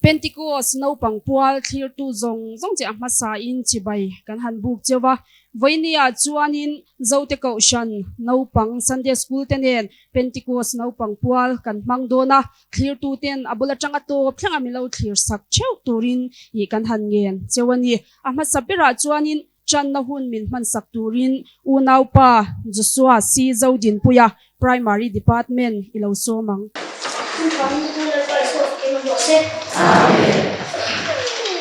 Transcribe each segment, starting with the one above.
Pentikos naupang pual thlirtu zawng zawng che a hmasain chibai kan han buk cheu a. Vawinia chuanin Zote Kohhran naupang Sunday School te nen Pentikos naupang pual kan hmang dawn a, thlirtuten a bul atanga tawp thleng a milo thlir sak theuh turin ih kan han ngen cheu a ni. A hmasa berah chuanin Channa hun min hmansak turin unaupa Joshua C. Zodinpuia, Primary Department i lo sawm ang. Chuvangin Pu Lalpa Isua fakin awm rawh se. Amen.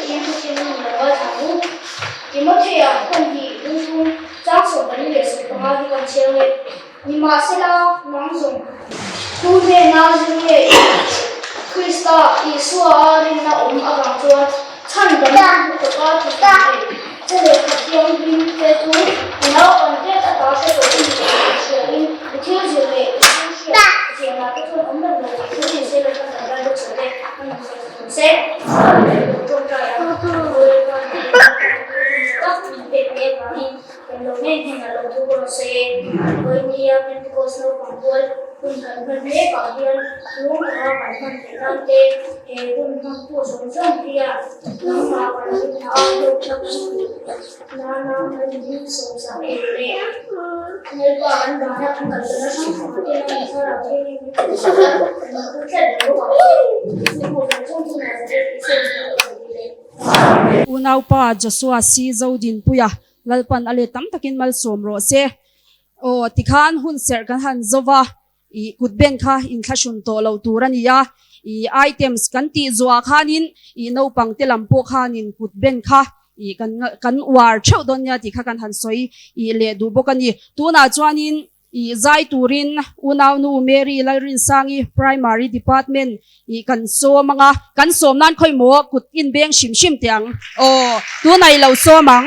Tin thuthim hun lo ngaithla ang u. Timothea khawn hi lungthum chang 24 hi kan chhiar e. Nimahsela nang zawng tu hnena zir nge i nih teh? Krista Isua a rinna awm avang chuan chhandam hmu tawka thuthleng ei che lehkha thianghlim te chu i naupan tet ata hre tawh i nih tih hriain i thil zir leh i thil hriat chianah te chuan awm reng lo tih chu ni se Lalpan kan ral bawk sawi te a nung sawi ta thung se. Tawngtai ang Lalpa tak min pek leh avangin Kan lo ngei hnenah lo thu rawh se. Vawinia Pentecost naupang pual hun kan hman mek ah hian lung taka kan hman theih nan te, he hun hmangtu zawng zawng hian nangmah kan rinna a hlawkna kan hmuh nana kan inhming sawm sak em le? Lalpa kan vana kan kal tawhna hrang hrang ah te hian thlarau thianghlim min hmuh sak a, kan lo pu tlat reng bawk ang che. Chu hmuh zawng zawng chungah Zaret Isua hnenah ka rawn dil e. Unaupa Joshua C. Zodinpuia Lalpan a let tam takin malsawm rawh se. Aw tikhan hun serh kan han zo va, i kut ben kha inthlahrun tawh loh tur a ni a, i items kan tih zuah khanin i naupang te lam pawh khanin kut ben kha i kan kan uar theuh dawn nia tih kha kan han sawi i leh duh bawk a ni. Tunah chuanin I zai turin unaunu Mary Lalrinsangi Primary Department i kan sawm ang a, kan sawm nan khawi maw kut inbeng hrim hrim teh ang aw, tunah i lo sawm ang.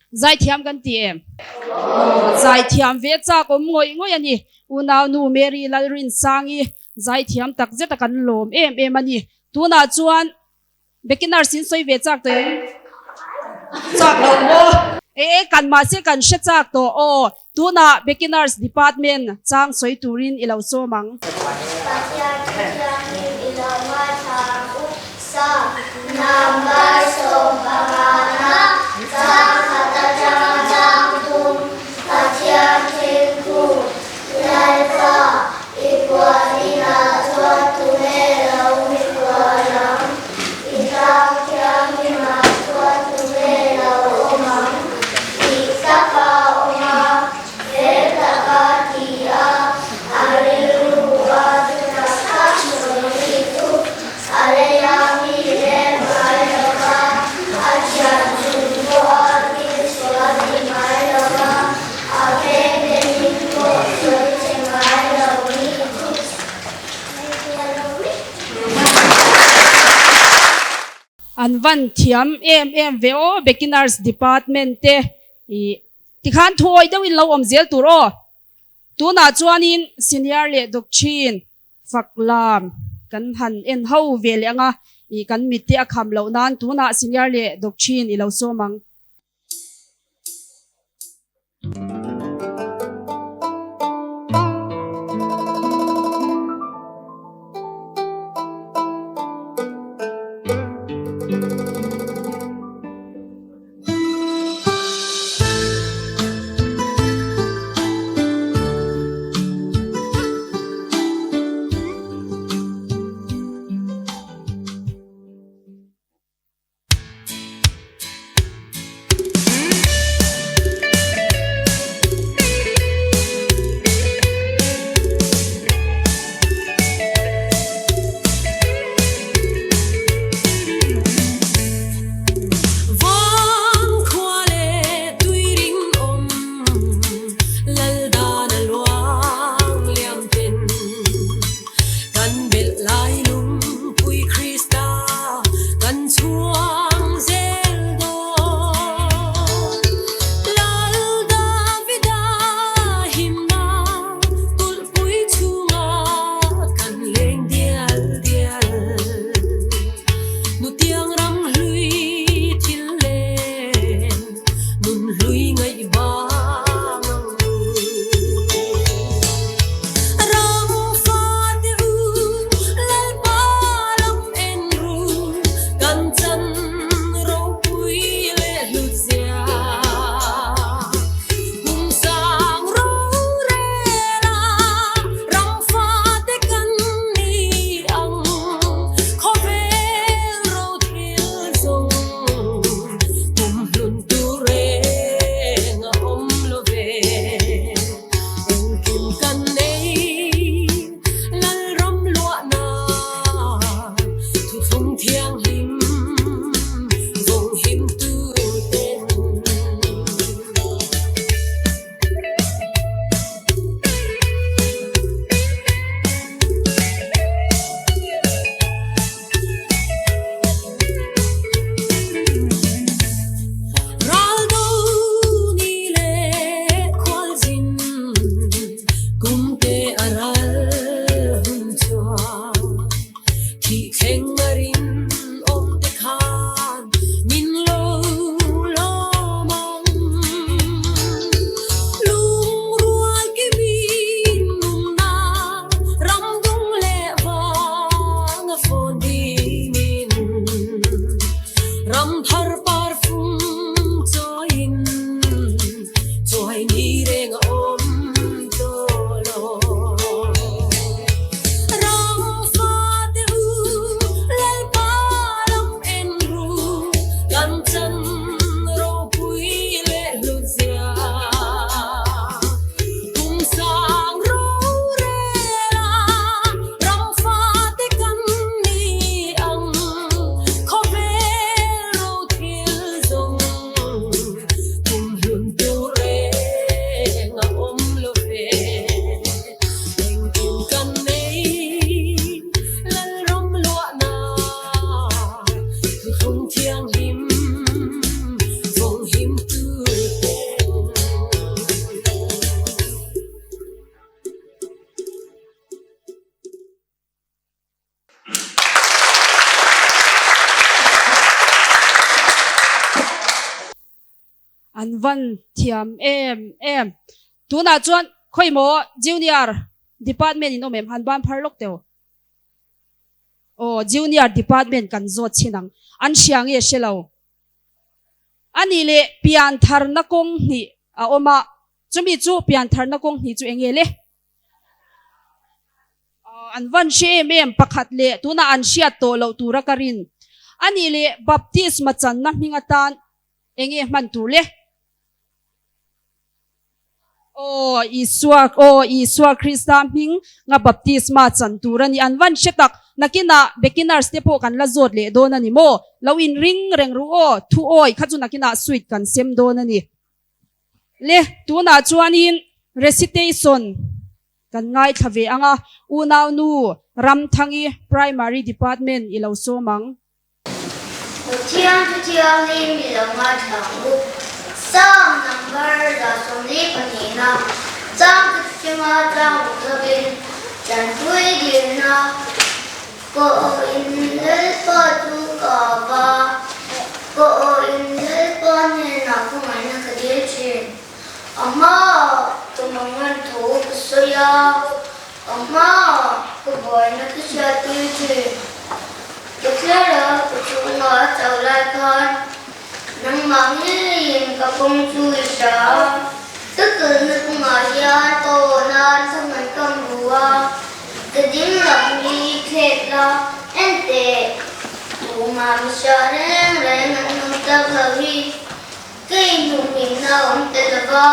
Zaithiam kan ti em? Aw, zaithiam ve chak awm ngawih ngawih a ni. Unaunu Mary Lalrinsangi zaithiam tak zeta kan lawm em em a ni. Tunah chuan Beginners in sawi ve chak tawh em? Chak lo maw? E e kan mahse kan hre chak tawh aw. Tunah Beginners Department chang sawi turin i lo sawm ang. Pathian thu thianghlim i lo ngaithla ang u. Sa, Number 15 na chang khat atanga chang thum Pathian thil thu Lalpa i puan inah chuan tunge lo mikhual ang? I tlang thianghlimah chuan tunge lo awm ang? Tih taka awm a, fel taka ti a, a rilru a thutak tak sawi mi chu a leia mi rem ngai lo va, a thian chung pawha thil sual ti ngai lo va, A vengte min pawh sawi che ngai lo mi chu An van thiam em em ve aw Beginners Department te i tikhan thuawi deuhin lo awm zel tur aw. Tunah chuanin Senior leh Doctrine fak lam kan han en ho ve leh anga i kan mitte a kham loh nan tunah Senior leh Doctrine i lo sawm ang. An van thiam em em. Tunah chuan khawimaw Junior Department in awm em? Han ban phar lawk teh aw. Aw Junior Department kan zawt chhin ang. An hria nge hre lo. A nih leh piantharna kawng hnih a awm a, chumi chu piantharna kawng hnih chu eng nge le? An van hre em em pakhat leh tunah an hriat tawh loh tura ka rin. A nih leh baptisma channa hming atan eng nge hman tur le? Aw Isua, aw Isua Krista hming nga baptisma chan tur a ni. An van hre tak, nakinah beginners te pawh kan la zawt leh dawn a ni maw? Lo in ring reng ru aw, thu awi kha chu nakinah sweet kan sem dawn a ni. Le, tunah chuanin recitation kan ngaithla ve ang a, unaunu Ramthangi Primary Department i lo sawm ang. Pathian chu thianghlim i lo ngaithla ang u. Psalm number 142-na chang chunga tlang ruk lovin tanpui dilna pawhin Lalpa chu ka va, pawhin Lalpa hnenah khawngaihna ka dil thin. A hmaah ka mangan tho ka sawi a, a hmaah ka buaina ka hriattir thin. Ka thlarau ka chhungah a chauh lai khan nangmah ngeiin ka kawng chu i hria a, ka kalna kawngah hian ka aw nan ka hman ka hmu a, ka ding lam hi i thlek la, en teh, tumah mi hria reng reng an awm tak lo hi. Kei hmuhhimna awm ta lo va,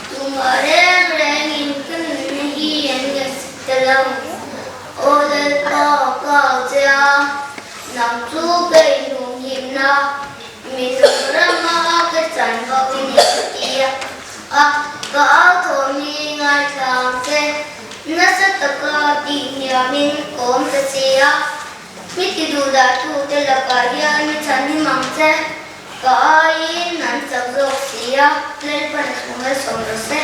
tumah reng rengin ka nunna hi an ngaihsak ta lo. Aw Lalpa, ka au che a, nang chu kei hmuhhimna min awm rama ka chan bawk i ni ka ti a, ka au thawm hi ngaithla ang che, nasa taka tihhniamin ka awm ta si a, mi tiduhdahtute lakah hian mi chhanhim ang che. Ka aiin an chak zawk si a, Lalpan a thu malsawm rawh se.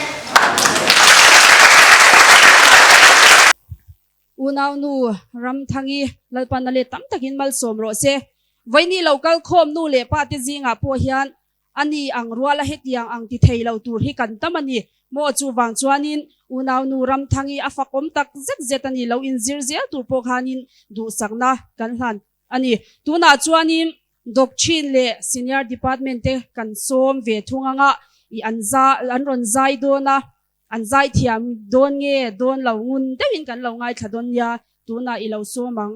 Unaunu Ramthangi, Lalpan a let tam takin malsawm rawh se. Vawiini lo kal khawm nu leh pa te zingah pawh hian ani ang ruala hetiang ang ti thei lo tur hi kan tam a ni maw? Chuvang chuanin unaunu Ramthangi a fakawm tak zet zet a ni lo inzir zel tur pawh khanin duhsakna kan hlan a ni. Tunah chuanin Doctrine leh Senior Department te kan sawm ve thung anga i an za an rawn zai dawn a, an zai thiam dawn nge dawn lo ngun deuhin kan lo ngaithla dawn nia, tunah i lo sawm ang.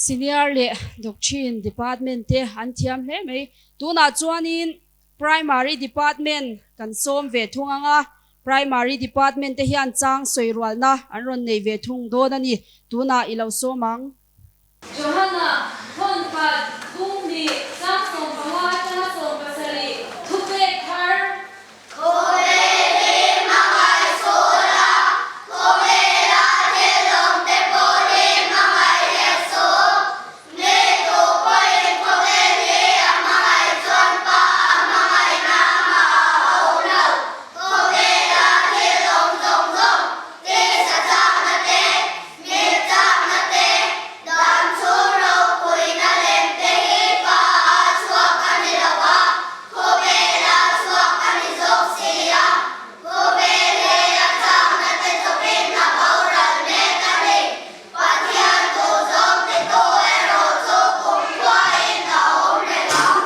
Senior leh Doctrine Department te an thiam hle mai. Tunah chuanin Primary Department kan sawm ve thung ang a, Primary Department te hian chang sawi rualna an rawn nei ve thung dawn a ni. Tunah i lo sawm ang. Johana, Thawnkhat, Bunghnih, Chang 15 atanga 17, Thupek thar. Khawvel hi hmangaih sual a, khawvela thil awm te pawh hi hmangaih hek suh. Mi tu pawhin khawvel hi a hmangaih chuan Pa a hmangaihna amah a awm lo. Khawvela thil awm zawng zawng, tisa chakna te, mit chakna te, dam chhung ropuina lem te hi Pa a chhuak a ni lo a, Khawvela chhuak a ni zawk si a, khawvel hi a chakna te chawpin a boral mek a ni. Pathian duh zawng titu erawh chu kum khuain a awm reng ang.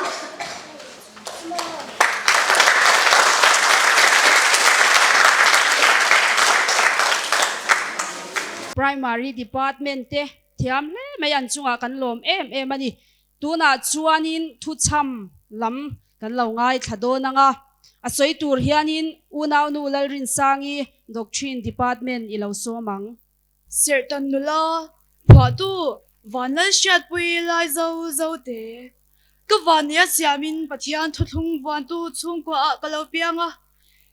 Primary Department te thiam hle mai an chungah kan lawm em em a ni. Tunah chuanin thuchham lam kan lo ngaithla dawn ang a, a sawi tur hianin unaunu Lalrinsangi Doctrine Department i lo sawm ang. Serhtan nula, phuahtu Vanlalhriatpui lai zo zo te. Ka vannia siamin Pathian thuthlung vuantu chhungkuaah ka lo piang a,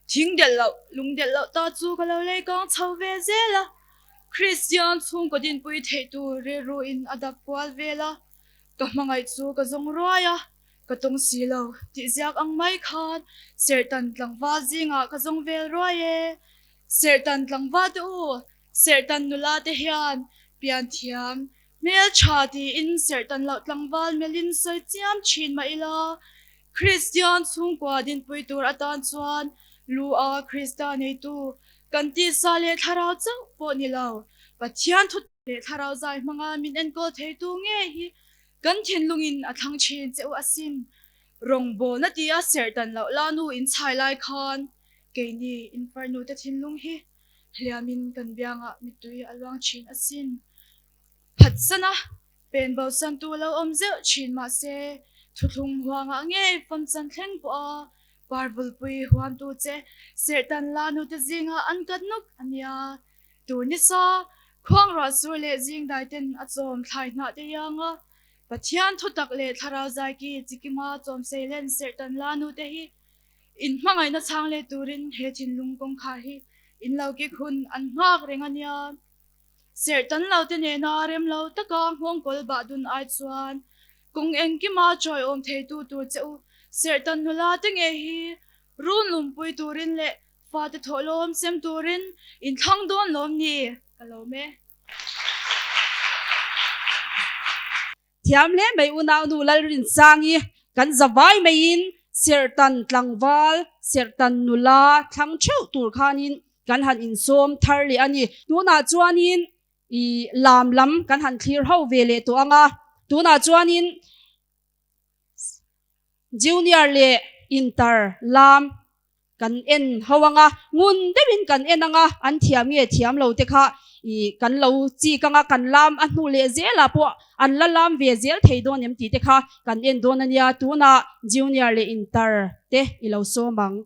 thing delh loh, lung delh loh ta chu ka lo lei kang chho ve zel a. Kristian chhungkaw dinpui theih tur rilruin a dap kual vel a, ka hmangaih chu ka zawng ruai a, ka tawng si lo tih ziak ang mai khan Serhtan tlangval zingah ka zawng vel ruai e. Serhtan tlangval te u, Serhtan nula te hian pian thiam, hmel tha tiin Serhtan loh tlangval melhin sawi chiam thin mah ila, Kristian chhungkua dinpui tur atan chuan lu a Krista neitu Kan tisa leh thlarau chauh pawh ni lo, Pathian thu leh thlarau zai hmanga min enkawl theitu ngei hi kan thinlungin a thlang thin che u asin. Rawngbawlna tia serh dan loh la nu in chhai lai khan keini in farnute thinlung hi hliamin kan biangah mittui a luang thin asin. Phatsana pen bosantu lo awm zeuh thin mahse thuthlung huangah ngei famchan thleng pawha Parvulpui huamtu che Serhtan la nute zingah an kat nuk a nia. Tur nisa, khuangruah sur leh zingdai ten a chawm thlai hnah te ianga Pathian thutak leh thlarau zaiki chikima chawm seilen Serhtan la nute hi in hmangaihna chhang leh turin he thinlung kawngkhar hi in lo kik hun an nghak reng a nia. Serhtan lo te nena rem lo taka nghawngkawl bah dun ai chuan Kawng engkima chawiawm theitu tur che u Serhtan nula te nge hi run lumpui turin leh fate thawhlawm sem turin in thlang dawn lawm ni? Ka lawm e. Thiam hle mai unaunu Lalrinsangi kan za vai maiin Serhtan tlangval, Serhtan nula thlang theuh tur khanin kan han insawm thar leh a ni. Tunah chuanin I lam lam kan han thlir ho ve leh tawh ang a, tunah chuanin Junior leh Inter lam kan en ho ang a, ngun deuhin kan en ang a, an thiam nge thiam lo te kha i kan lo chik ang a, kan lam a hnu leh zelah pawh an la lam ve zel thei dawn em tih te kha kan en dawn a nia, tunah Junior leh Inter te i lo sawm ang.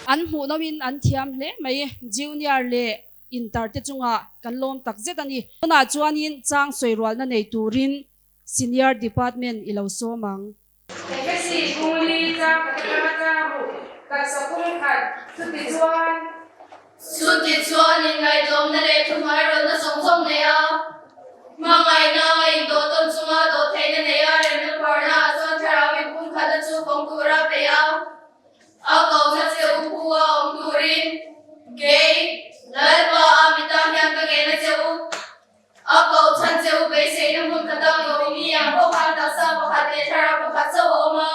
An hmuhnawmin an thiam hle mai. Junior leh Inter te chungah kan lawm tak zet a ni. Tunah chuanin chang sawirualna nei turin Senior Department i lo sawm ang. Efesi Kungli chang khat atanga chang ruk taksa kung khat chuti chuan. Chuti chuan inngaihtlawmna leh thuhnuairawlhna zawng zawng nei a, hmangaihna, indawh tawn chunga dawh theihna nei a, remna phuarna ah chuan thlarau inpumkhatna chu kawng tura peih a, a kohna che u phu a awm turin kei Lalpa a mita hian ka ngen a che u. A koh chhan che u beiseina hmun khat ang lo i ni ang pawh khan taksa pakhat leh thlarau pakhat chauh a awm a.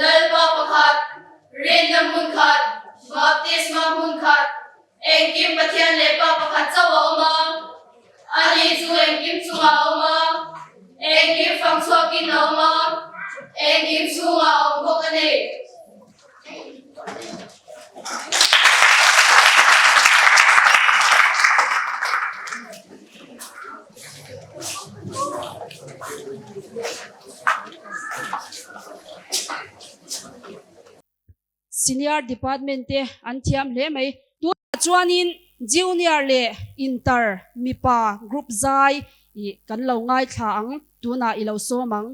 Lalpa pakhat, rinna hmun khat, baptisma hmun khat, engkim Pathian leh Pa pakhat chauh a awm a. Ani chu engkim chungah a awm a, engkim fang chhuakin a awm a, engkim chhungah a awm bawk a ni. Senior Department te an thiam hle mai. Tunah chuanin Junior leh Inter mipa group zai ih kan lo ngaithla ang, tunah i lo sawm ang.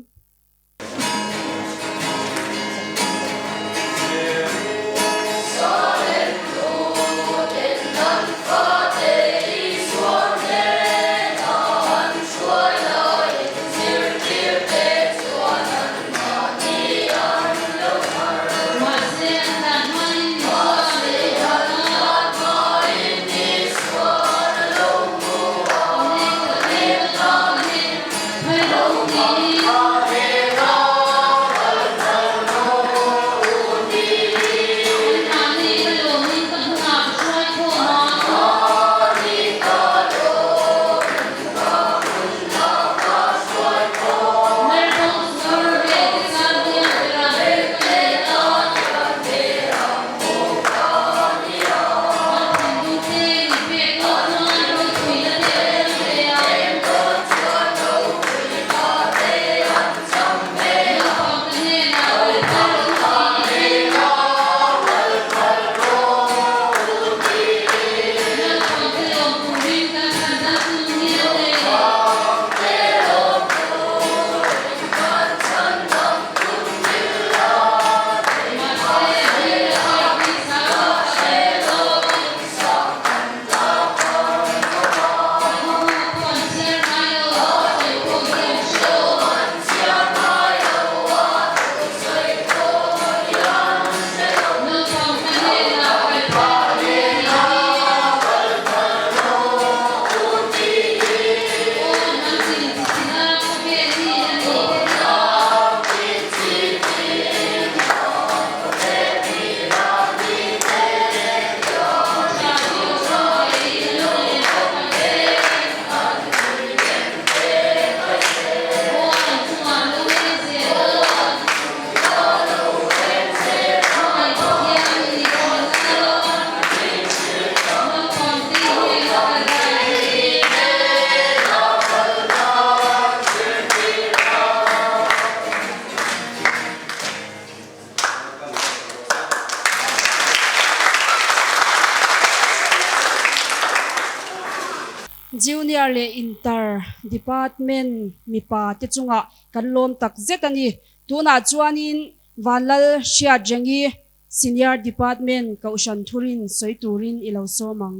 Junior leh Inter Department mipa te chungah kan lawm tak zet a ni. Tunah chuanin Vanlal Hriatrengi Senior Department Kohhran Thurin sawi turin i lo sawm ang.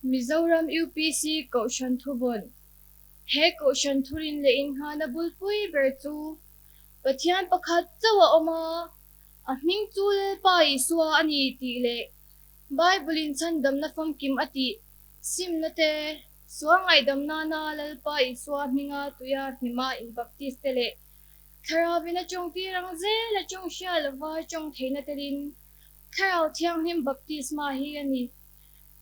Mizoram UPC Kohhran Thuvawn He Kohhran Thurin leh inghahna bulpui ber chu Pathian pakhat chauh a awm a, a hming chu Lalpa Isua a ni tih leh Bible-in chhandamna famkim a tih simna te, sual ngaihdam nana Lalpa Isua hminga tuia hnima inbaptis te leh Thlarauvin a tawng tir ang zel a tawng hria lova tawng theihna telin Thlarau Thianghlim baptisma hi a ni.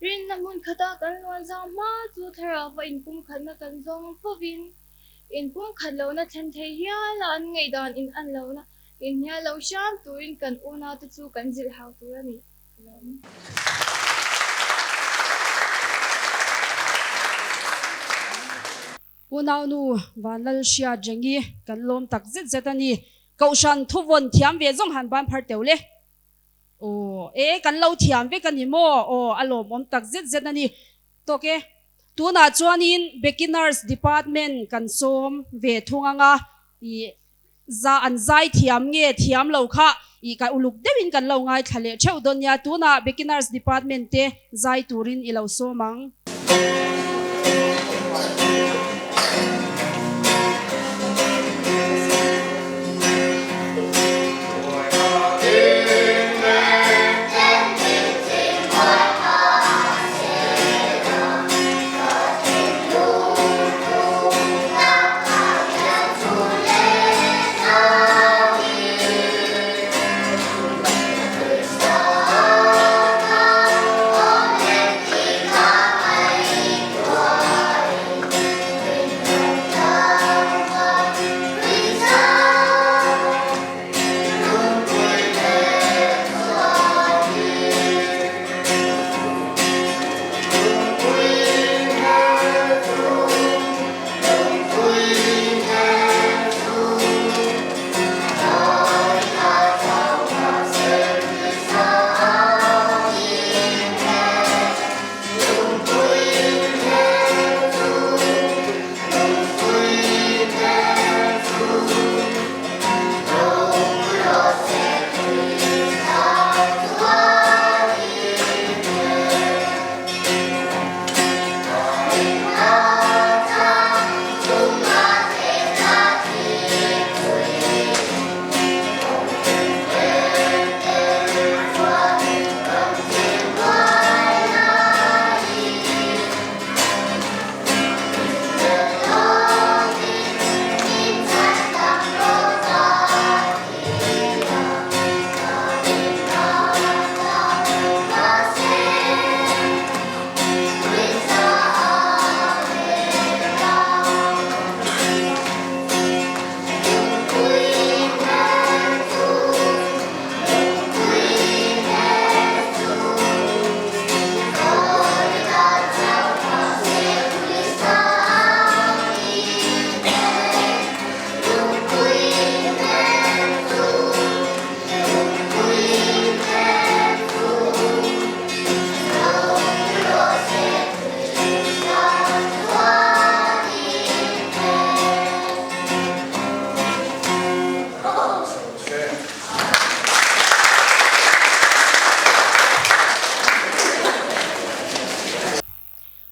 Rinna hmun khata kan luan zau hma chu Thlarauva inpumkhatna kan zawng fovin inpumkhat lohna thlen thei hial a an ngaihdan in an lohna inhnial lo hram turin kan unaute chu kan zilh hau tur a ni. Unaunu Vanlalhriatrengi kan lawm tak zet zet a ni. Kohhran thuvawn thiam ve zawng han ban phar teuh le. Aw, e kan lo thiam vek a ni maw? Aw, a lawmawm tak zet zet a ni. Tawk e. Tunah chuanin Beginners Department kan sawm ve thung ang a, ih za an zai thiam nge thiam lo kha ih ka uluk deuhin kan lo ngaithla leh theuh dawn nia. Tunah Beginners Department te zai turin i lo sawm ang.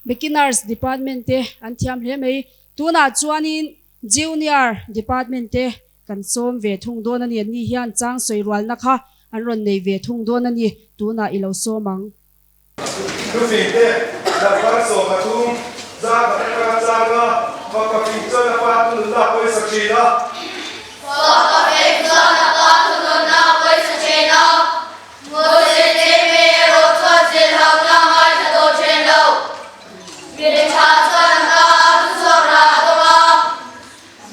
Beginners department te an thiam hle mai. Tunah chuanin Junior department te kan sawm ve thung dawn a ni. Anni hian chang sawi rualna kha an rawn nei ve thung dawn a ni. Tunah i lo sawm ang. Thufing te, Lambar 13, zar khat atanga chang a, fapa fing chuan a pa thununna a pawisa thin a. Fapa fing chuan a pa thununna a pawisa thin a, Mose Teme erawh chuan zilhauhna a ngaithla tawh thin lo. Mi tha chuan a ka a thuchhuak rah a dawng a,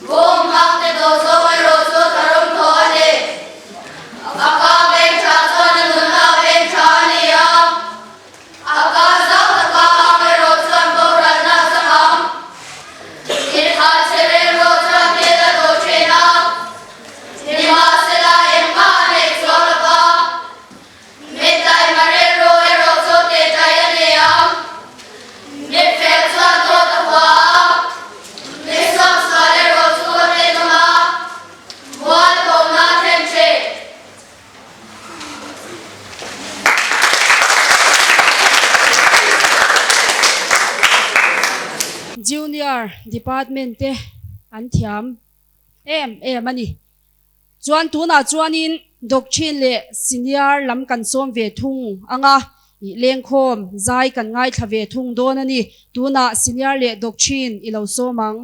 Bawm hmang te dawh zawng erawh chu tharum thawh a ni. A ka veng tha chuan a nunna a veng tha a ni a, a ka zau taka ang erawh chuan boralna a chang ang. Mitha chhe rilru chuan thil a dawh thin a, nimahsela engmah a neih chuang lo va. Mitlaima rilru erawh chu tihtlai a ni ang. Mitfel chuan dawt a hua a, misuaksual erawh chu a rinawm a, mualphawmna a thlen thin. Junior Department te an thiam em em a ni. Chuan tunah chuanin Doctrine leh Senior lam kan sawm ve thung ang a, ih lengkhawm zai kan ngaithla ve thung dawn a ni. Tunah Senior leh Doctrine i lo sawm ang.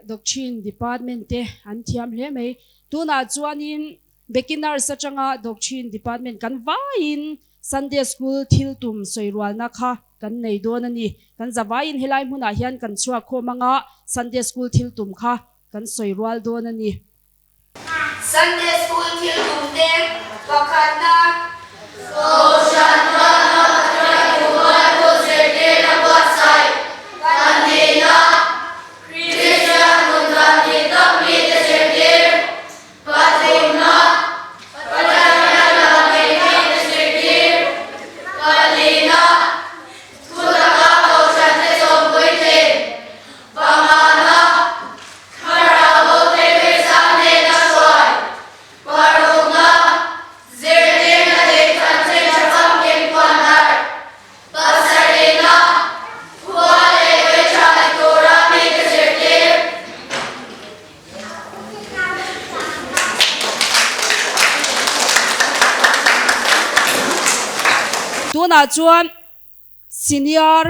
Doctrine Department te an thiam hle mai. Tunah chuanin Beginners atanga Doctrine Department kan vaiin Sunday School thil tum sawirualna kha kan nei dawn a ni. Kan zavaiin helai hmunah hian kan chhuak khawm anga Sunday School thil tum kha kan sawirual dawn a ni. Sunday School thil tum te pakhatna. Kohhran rualna Pathian thuhnuai thu zirtirna buatsaih pahnihna, Kristian nun dan dik tak mite zirtir pathumna, Pathian hian a neih mite zirtir palina, Thutaka Kohhrante chawmpui thin pangana, Thlarau bo thei Krista hnena hruai parukna, zirtirna leh chanchin tha famkim puan harh pasarihna, khua leh tui tha ni tura mite zirtir. Tunah chuan Senior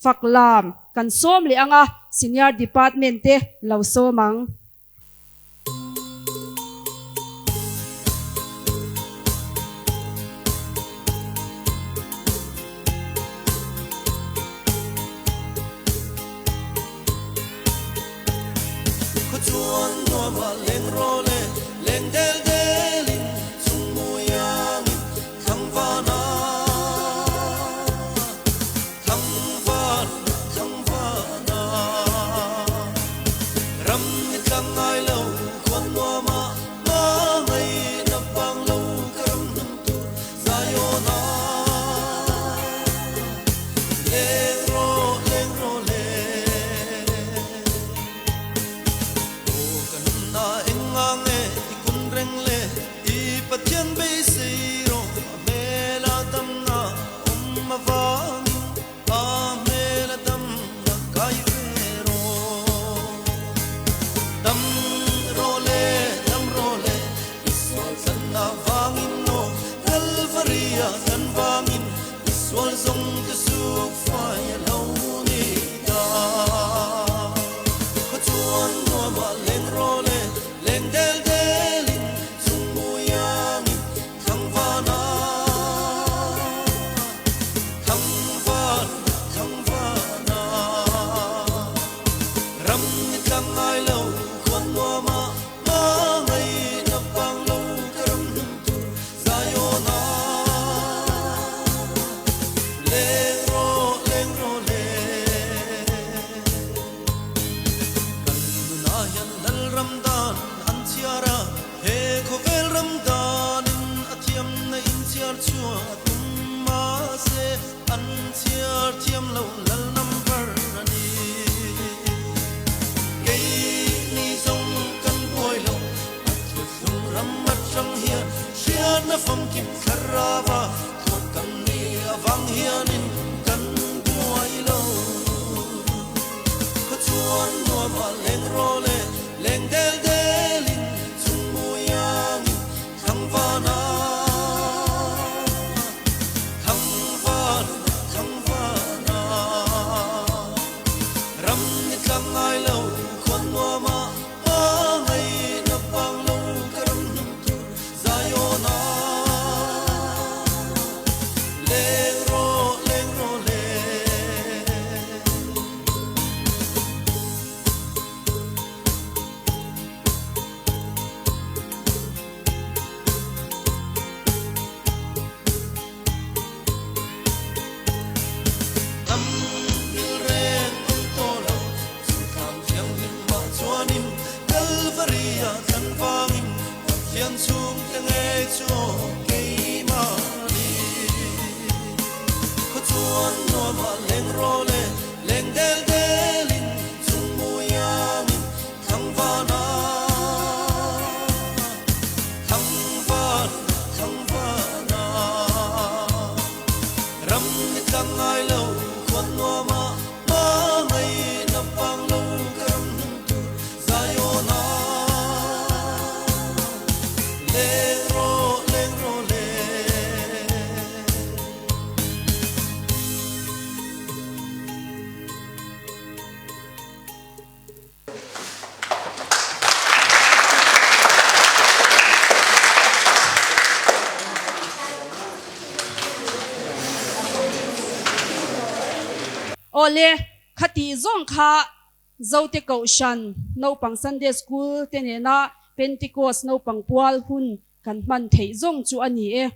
Fak lam kan sawm leh ang a, Senior Department te lo sawm ang. Khuachuan nuamah leng rawh le, leng del delin chung muiangin Thangvana, Thangvan, Thangvana. Ram ni tlang ngai lo khuan nuama hma ngei na vang lo ka ram hnam tur Ziona. Leng rawh, leng rawh le. Aw ka nunna eng nga nge i kun reng le. I Pathian beisei rawh a hmel a damna awm avangin a hmel a damna kai ve rawh. Dam rawh le, dam rawh le, i sual tlanna vangin aw, Kalvaria tlan vangin i sual zawng te suk fai a lo ni ta. Khuachuan nuamah leng rawh le, Leng del delin chung muiangin Thangvana, Thangvan, Thangvana. Ram ni tlang ngai lo khuan nuama hma ngaihna vang lo ka ram hnung tur Ziona. Leng rawh, leng rawh le. Kan nunah hian lal ram dan an chhiar a, he khawvel ram danin a thiamna inchhiar chhuah a tum mahse an chhiar thiam lo lal number a ni. Keini zawng kan buai lo, a thuthlung ram atang hian hriatna famkim thlarava thuak kan ni avang hianin kan buai lo. Khuachuan nuamah leng rawh le, leng del delin chung muiangin Thangvana, Thangvan, Thangvana. Ram ni tlang ngai lo khuan nuamah hma ngaihna vang lo ka ram hnung tur Ziona. Leng rawh, leng rawh le. Lam bil reng awm tawh lo, chu thlam thianghlim mah chuanin Kalvaria thlan vangin Pathian chhungte ngei chu aw keimahni. Khuachuan nuamah leng rawh le, leng del delin chung muiangin Thangvana, Thangvan, Thangvana. Ram ni tlang ngai lo khuan nuamah hma ngaihna vang lo ka ram hnung tur Ziona. Leng rawh, leng rawh le. Awle, khati zawng kha Zote Kohhran naupang Sunday School te nena Pentecost naupang pual hun kan hman theih zawng chu a ni e.